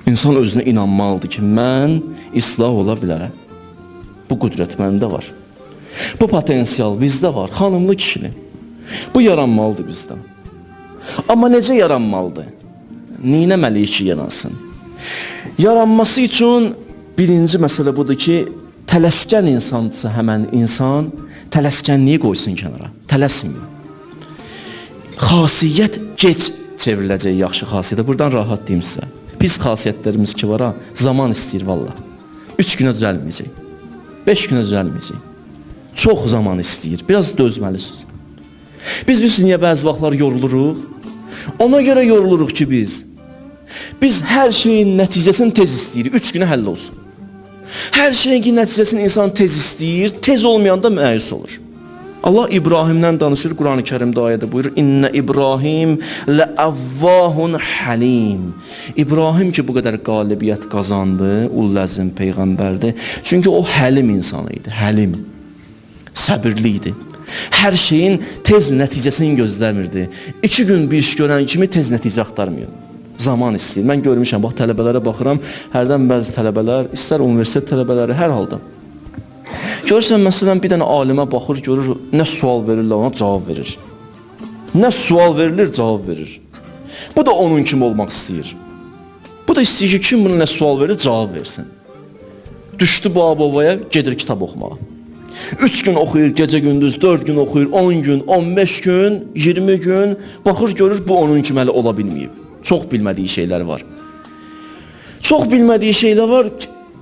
İnsan özünə inanmalıdır ki, mən islah ola bilərəm. Bu qüdrət məndə var. Bu potensial bizdə var, xanımlı kişili. Bu yaranmalıdır bizdə. Amma necə yaranmalıdır? Neynəməliyik ki, yaransın? Yaranması üçün birinci məsələ budur ki, tələskən insandırsa həmən insan tələskənliyi qoysun kənara. Tələsməyin. Xasiyyət gec çevriləcək yaxşı xasiyyətə. Buradan rahat deyim sizə. Pis xasiyyətlərimiz ki var ha, zaman istəyir vallah. 3 günə düzəlməyəcək. 5 günə düzəlməyəcək. Çox zaman istəyir. Biraz dözməlisiniz. Biz niyə bəzi vaxtlar yoruluruq? Ona görə yoruluruq ki biz hər şeyin nəticəsini tez istəyirik. 3 günə həll olsun. Hər şeyin ki nəticəsini insan tez istəyir, tez olmayanda məyus olur. Allah İbrahimdən danışır, Quran-ı Kərimdə ayədə buyurur: "İnne İbrahim leavvahun halim." İbrahim ki bu qədər qalibiyyət qazandı, ulul-əzm peyğəmbərdir. Çünki o həlim insanı idi, həlim. Səbirli idi. Hər şeyin tez nəticəsini gözləmirdi. 2 gün bir iş görən kimi tez nəticə axtarmıyor. Zaman istəyir. Mən görmüşəm, bax tələbələrə baxıram, hərdən bəzi tələbələr, istər universitet tələbələri, hər halda. Görürsən, məsələn, bir dənə alimə baxır, görür, nə sual verirlər ona, cavab verir. Nə sual verilir, cavab verir. Bu da onun kimi olmaq istəyir. Bu da istəyir ki, kim buna nə sual verir, cavab versin. Düşdü bu abovaya, gedir kitab oxumağa. 3 gün oxuyur, gecə gündüz, 4 gün oxuyur, 10 gün, 15 gün, 20 gün, baxır, görür, bu onun kimi hələ ola bilməyib. Çox bilmədiyi şeylər var. Çox bilmədiyi şeylər var,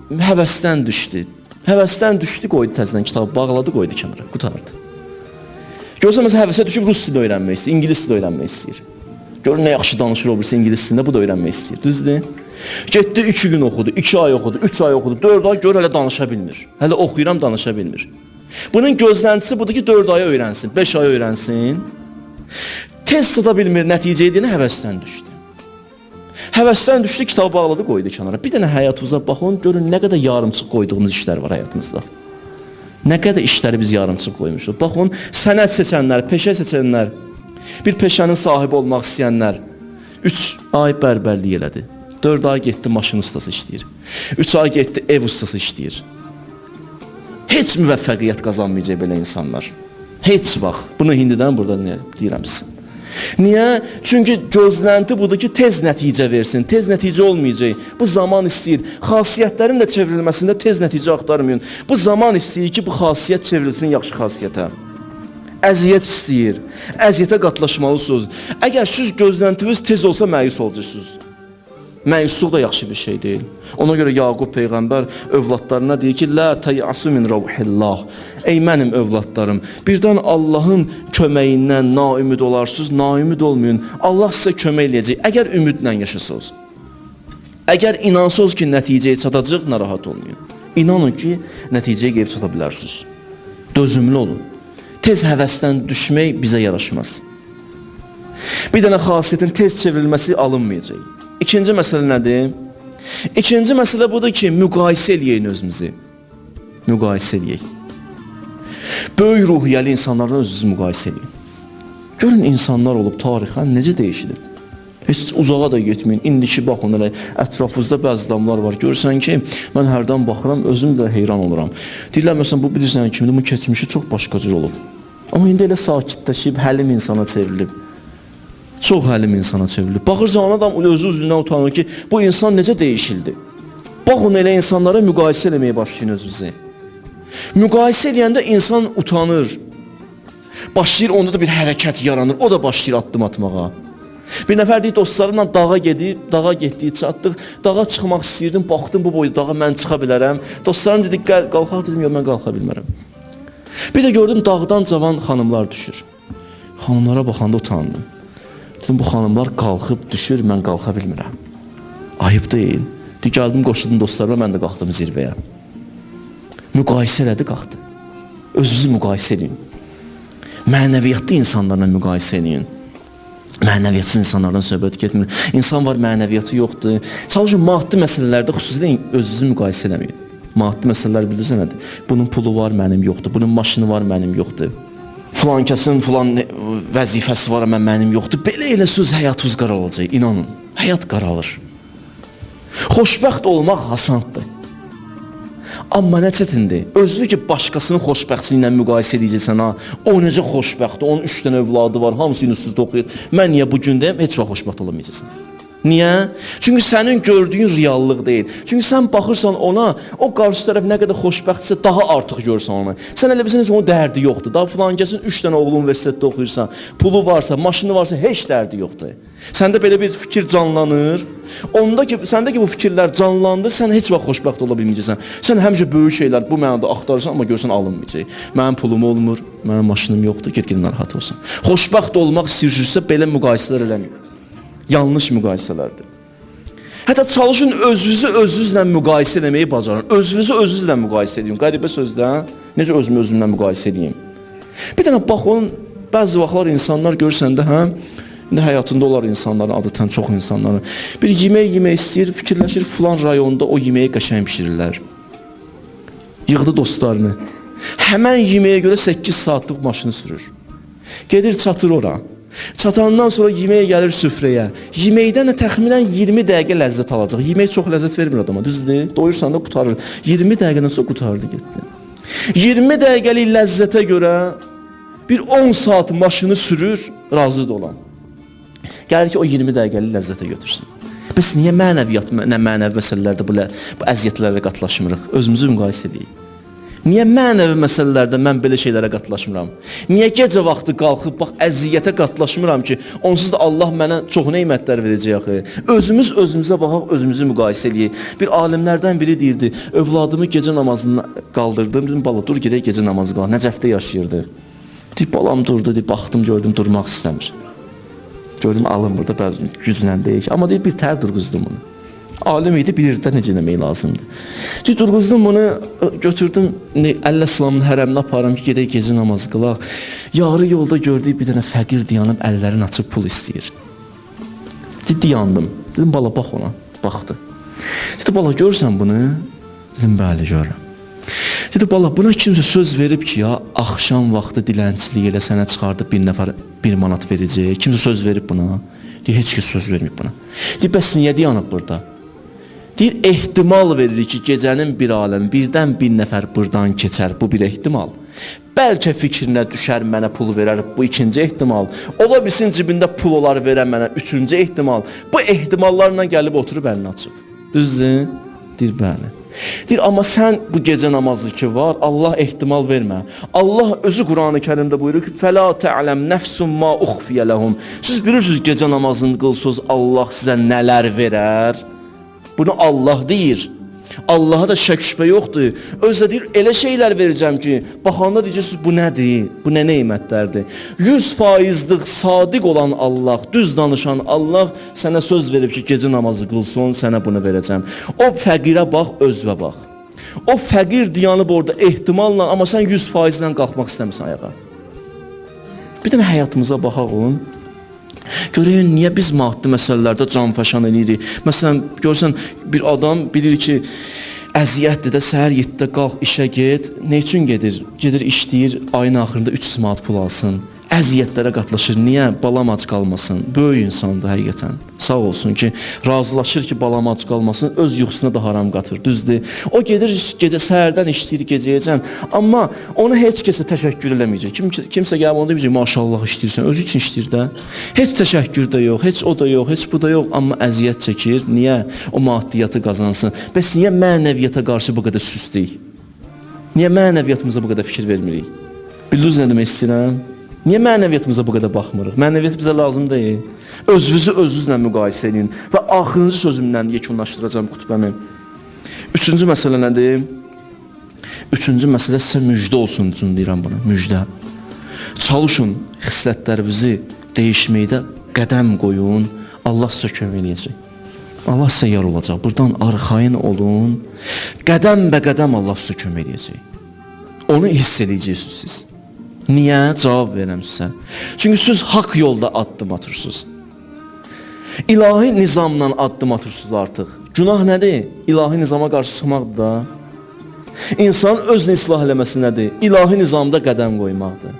həvəsdən düşdü. Həvəsdən düşdü, qoydu təzədən kitabı, bağladı, qoydu kənara, qurtardı. Görürsən, məsələn, həvəsə düşüb rus dili öyrənmək istəyir, ingilis dili öyrənmək istəyir. Görür, nə yaxşı danışır o birisi ingilis dilində, bu da öyrənmək istəyir, düzdür? Getdi, 2 gün oxudu, 2 ay oxudu, 3 ay oxudu, 4 ay gör, hələ danışa bilmir. Hələ oxuyuram, danışa bilmir. Bunun gözləntisi budur ki, 4 ay öyrənsin, 5 ay öyrənsin. Tez çata bilmir, nəticə edəni həvəsdən düşdü. Həvəsdən düşdü, kitabı bağladı, qoydu kənara. Bir dənə həyatımıza baxın, görün nə qədər yarımçıq qoyduğumuz işlər var həyatımızda. Nə qədər işləri biz yarımçıq qoymuşuq. Baxın, sənət seçənlər, peşə seçənlər, bir peşənin sahibi olmaq istəyənlər 3 ay bərbərlik elədi. 4 ay getdi maşın ustası işləyir. 3 ay getdi ev ustası işləyir. Heç müvəffəqiyyət qazanmayacaq belə insanlar. Heç vaxt. Bunu indidən burada deyirəm sizə. Niyə? Çünki gözlənti budur ki, tez nəticə versin. Tez nəticə olmayacaq. Bu zaman istəyir. Xasiyyətlərin də çevrilməsində tez nəticə axtarmayın. Bu zaman istəyir ki, bu xasiyyət çevrilsin yaxşı xasiyyətə. Əziyyət istəyir. Əziyyətə qatlaşmalısınız. Əgər siz gözləntiniz tez olsa məyus olacaqsınız. Məyusluq da yaxşı bir şey deyil. Ona görə Yaqub peyğəmbər övladlarına deyir ki, "Lə təyasu min ruhillah." Ey mənim övladlarım, birdən Allahın köməyindən naümid olarsınız, naümid olmayın. Allah sizə kömək eləyəcək. Əgər ümidlə yaşasınız. Əgər inansınız ki, nəticəyə çatacaq, narahat olmayın. İnanın ki, nəticəyə gəlib çata bilərsiniz. Dözümlü olun. Tez həvəsdən düşmək bizə yaraşmaz. Bir dənə xasiyyətin tez çevrilməsi alınmayacaq. İkinci məsələ nədir? İkinci məsələ budur ki, müqayisə eləyək özümüzü. Müqayisə eləyək. Böyük ruhiyyəli insanlarla özünüzü müqayisə eləyin. Görün insanlar olub tarixən necə dəyişilib. Heç uzağa da getməyin. İndiki baxın elə ətrafınızda bəzi adamlar var. Görürsən ki, mən hərdən baxıram, özüm də heyran oluram. Deyirlər məsələn bu bilirsən kimdir? Bu keçmişi çox başqa cür olub. Amma indi elə sakitləşib, həlim insana çevrilib. Çox həlim insana çevrilib. Baxırsan adam özü üzündən utanır ki, bu insan necə dəyişildi? Baxın elə insanlara müqayisə eləməyə başlayın özünüzü. Müqayisə eləyəndə insan utanır. Başlayır onda da bir hərəkət yaranır. O da başlayır addım atmağa. Bir nəfər deyir dostlarımla dağa gedib, dağa getdik, çatdıq. Dağa çıxmaq istəyirdim, baxdım bu boyda dağa mən çıxa bilərəm. Dostlarım dedi gəl qalxaq, dedim yox mən qalxa bilmərəm. Bir də gördüm dağdan cavan xanımlar düşür. Xanımlara baxanda utandım. Dedim bu xanımlar qalxıb düşür, mən qalxa bilmirəm. Ayıb deyil. Gəldim qoşuldum dostlarıma, mən də qalxdım zirvəyə. Müqayisə elədi, qalxdı. Özünüzü müqayisə eləyin. Mənəviyyatlı insanlarla müqayisə eləyin. Mənəviyyatsız insanlardan söhbət getmir. İnsan var, mənəviyyatı yoxdur. Çalışın maddi məsələlərdə xüsusilə özünüzü müqayisə eləməyin. Maddi məsələlər bilirsən nədir? Bunun pulu var, mənim yoxdur. Bunun maşını var, mənim yoxdur. Filan kəsin filan vəzifəsi var, amma mənim yoxdur. Belə elə söz həyatınız qaralacaq, inanın. Həyat qaralır. Xoşbəxt olmaq asandır. Amma nə çətindir? Özünü ki başqasının xoşbəxtliyi ilə müqayisə edəcəksən ha. O necə xoşbəxtdir? Onun 3 dənə övladı var, hamısı institutda oxuyur. Mən niyə bu gündəyəm? Heç vaxt xoşbəxt ola bilməyəcəksən. Niyə? Çünki sənin gördüyün reallıq deyil. Çünki sən baxırsan ona, o qarşı tərəf nə qədər xoşbəxtsə daha artıq görürsən onu. Sən elə bilsən heç onun dərdi yoxdur. Daha filan kəsin 3 dənə oğlu universitetdə oxuyursan, pulu varsa, maşını varsa heç dərdi yoxdur. Səndə belə bir fikir canlanır. Onda ki, səndə ki bu fikirlər canlandı, sən heç vaxt xoşbəxt ola bilməyəcəksən. Sən həmişə böyük şeylər bu mənada axtarırsan, amma görsən alınmayacaq. Mənim pulum olmur, mənim maşınım yoxdur, get-gedə narahat olsan. Xoşbəxt olmaq istəyirsinizsə belə müqayisələr eləməyin. Yanlış müqayisələrdir. Hətta çalışın özünüzü özünüzlə müqayisə eləməyi bacarın. Özünüzü özünüzlə müqayisə edin. Qəribə sözdür, hə? Necə özümü özümlə müqayisə edeyim? Bir dənə bax onun bəzi vaxtlar insanlar görürsən də, hə? İndi həyatında olar insanların, adətən çox insanların. Bir yemək yemək istəyir, fikirləşir filan rayonda o yeməyi qəşəng bişirirlər. Yığdı dostlarını. Həmən yeməyə görə 8 saatlıq maşını sürür. Gedir çatır ora. Çatandan sonra yeməyə gəlir süfrəyə. Yeməkdən də təxminən 20 dəqiqə ləzzət alacaq. Yemək çox ləzzət vermir adama, düzdür? Doyursan da qurtarır. 20 dəqiqədən sonra qurtardı getdi. 20 dəqiqəlik ləzzətə görə bir 10 saat maşını sürür, razıdır olan. Gəlir ki, o 20 dəqiqəlik ləzzətə götürsün. Bəs niyə mənəviyyat, nə mənəvi məsələlərdə bu əziyyətlərə qatlaşmırıq? Özümüzü müqayisə edək. Niyə mənəvi məsələlərdə mən belə şeylərə qatlaşmıram? Niyə gecə vaxtı qalxıb bax əziyyətə qatlaşmıram ki, onsuz da Allah mənə çox nemətlər verəcək axı. Özümüz özümüzə baxaq, özümüzü müqayisə eləyək. Bir alimlərdən biri deyirdi, övladımı gecə namazına qaldırdım, dedim bala dur gedək gecə namazı qılaq. Nəcəfdə yaşayırdı. Deyir, balam durdu, deyir, baxdım gördüm durmaq istəmir. Gördüm alınmır da bəzi güclə deyil. Amma deyir bir tər durğuzdum bunu. Alim idi, bilirdi də necə eləmək lazımdır. Deyir, durğuzdum bunu, götürdüm Əlləslamın hərəminə aparım ki, gedək gecə namazı qılaq. Yarı yolda gördük bir dənə fəqir dayanıb əllərini açıb pul istəyir. Deyir, dayandım. Dedim, bala bax ona. Baxdı. Dedi, bala görürsən bunu? Dedim, bəli görürəm. Dedi, bala buna kimsə söz verib ki, ya axşam vaxtı dilənçilik elə sənə çıxardıb bir nəfər 1 manat verəcək. Kimsə söz verib buna? Deyir, heç kəs söz verməyib buna. Deyir, bəs niyə dayanıb burada? Deyir, ehtimal veririk ki, gecənin bir aləmi birdən bir nəfər burdan keçər. Bu bir ehtimal. Bəlkə fikrinə düşər mənə pul verər. Bu ikinci ehtimal. Ola bilsin cibində pul olar verər mənə. Üçüncü ehtimal. Bu ehtimallarla gəlib oturub əlini açıb. Düzdür? Deyir, bəli. Deyir, amma sən bu gecə namazı ki var, Allah ehtimal vermə. Allah özü Qur'an-ı Kərimdə buyurur ki, "Fəla tə'ləm nəfsun ma uxfiyə ləhum." Siz bilirsiniz gecə namazını qılsınız, Allah sizə nələr verər? Bunu Allah deyir. Allaha da şək şübhə yoxdur. Özü də deyir, elə şeylər verəcəm ki, baxanda deyəcəksiniz, bu nədir? Bu nə nemətlərdir? 100%lıq sadiq olan Allah, düz danışan Allah sənə söz verib ki, gecə namazı qılsın, sənə bunu verəcəm. O fəqirə bax, özünə bax. O fəqir dayanıb orada ehtimalla, amma sən 100%-lə qalxmaq istəmirsən ayağa. Bir dənə həyatımıza baxaq olun. Görəyin niyə biz maddi məsələlərdə canfəşan eləyirik? Məsələn, görsən bir adam bilir ki, əziyyətdir də səhər 7-də qalx işə get. Nə üçün gedir? Gedir işləyir, ayın axırında 300 manat pul alsın. Əziyyətlərə qatlaşır. Niyə? Balam ac qalmasın. Böyük insandır həqiqətən. Sağ olsun ki, razılaşır ki, balam ac qalmasın, öz yuxusuna da haram qatır. Düzdür? O gedir gecə səhərdən işləyir gecəyəcən. Amma ona heç kəsə təşəkkür eləməyəcək. Kimsə gəlib ona deməyəcək, maşallah işləyirsən. Özü üçün işləyir də. Heç təşəkkür də yox, heç o da yox, heç bu da yox, amma əziyyət çəkir. Niyə? O maddiyyatı qazansın. Bəs niyə mənəviyyata qarşı bu qədər süstlük? Niyə mənəviyyatımıza bu qədər fikir vermirik? Bildiniz nə demək istəyirəm? Niyə mənəviyyatımıza bu qədər baxmırıq? Mənəviyyat bizə lazım deyil. Özünüzü özünüzlə müqayisə edin. Və axırıncı sözümlə yekunlaşdıracağam xutbəmi. Üçüncü məsələ nədir? Üçüncü məsələ sizə müjdə olsun üçün deyirəm bunu, müjdə. Çalışın xislətlərinizi dəyişməkdə qədəm qoyun, Allah sizə kömək eləyəcək. Allah sizə yar olacaq. Buradan arxayın olun. Qədəm bə qədəm Allah sizə kömək eləyəcək. Onu hiss eləyəcəksiniz siz. Niyə? Cavab verirəm sizə. Çünki siz haqq yolda addım atırsınız. İlahi nizamla addım atırsınız artıq. Günah nədir? İlahi nizama qarşı çıxmaqdır da. İnsanın özünü islah eləməsi nədir? İlahi nizamda qədəm qoymaqdır.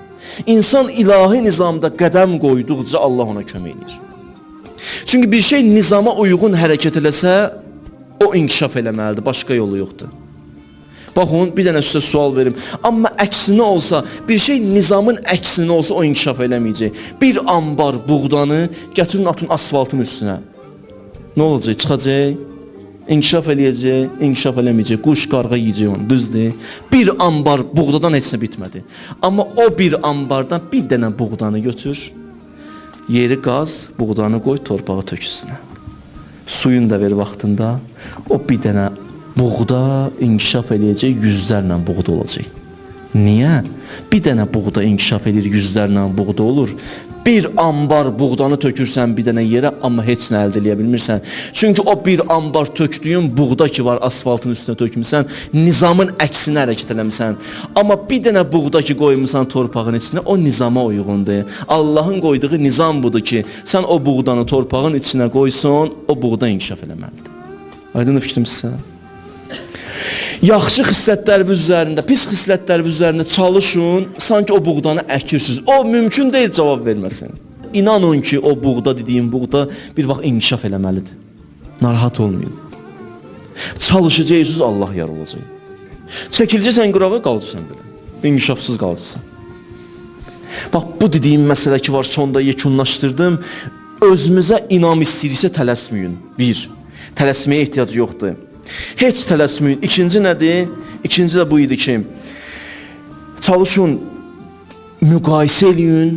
İnsan ilahi nizamda qədəm qoyduqca Allah ona kömək edir. Çünki bir şey nizama uyğun hərəkət eləsə, O inkişaf eləməlidir, başqa yolu yoxdur. Baxın, bir dənə sizə sual verim. Amma əksinə olsa, bir şey nizamın əksinə olsa o inkişaf eləməyəcək. Bir ambar buğdanı gətirin atın asfaltın üstünə. Nə olacaq? Çıxacaq? İnkişaf eləyəcək, inkişaf eləməyəcək. Quş, qarğa yeyəcək onu, düzdür? Bir ambar buğdadan heç nə bitmədi. Amma o bir ambardan bir dənə buğdanı götür, yeri qaz, buğdanı qoy, torpağı tök üstünə. Suyunu da ver vaxtında. O bir dənə buğda inkişaf eləyəcək, yüzlərlə buğda olacaq. Niyə? Bir dənə buğda inkişaf eləyir, yüzlərlə buğda olur. Bir ambar buğdanı tökürsən bir dənə yerə, amma heç nə əldə eləyə bilmirsən. Çünki o bir ambar tökdüyün buğda ki var asfaltın üstünə tökmüsən, nizamın əksinə hərəkət eləmisən. Amma bir dənə buğda ki qoymusan torpağın içinə, o nizama uyğundur. Allahın qoyduğu nizam budur ki, sən o buğdanı torpağın içinə qoysun, o buğda inkişaf eləməlidir. Aydındır fikrim sizə? Yaxşı xislətləriniz üzərində, pis xislətləriniz üzərində çalışın, sanki o buğdanı əkirsiniz. O mümkün deyil cavab verməsin. İnanın ki, o buğda dediyim buğda bir vaxt inkişaf eləməlidir. Narahat olmayın. Çalışacaqsınız, Allah yar olacaq. Çəkiləcəksən qırağa, qalacaqsan belə. İnkişafsız qalacaqsan. Bax, bu dediyim məsələ ki var, sonda yekunlaşdırdım. Özümüzə inam istəyirsə tələsməyin. Bir, tələsməyə ehtiyac yoxdur. Heç tələsməyin. İkinci nədir? İkinci də bu idi ki, çalışın, müqayisə eləyin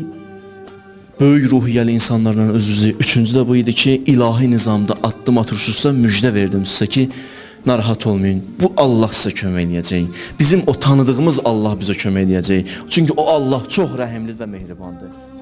böyük ruhiyyəli insanlarla özünüzü. Üçüncü də bu idi ki, ilahi nizamda addım atırsınızsa müjdə verdim sizə ki, narahat olmayın. Bu Allah sizə kömək eləyəcək. Bizim o tanıdığımız Allah bizə kömək eləyəcək. Çünki o Allah çox rəhimli və mehribandır.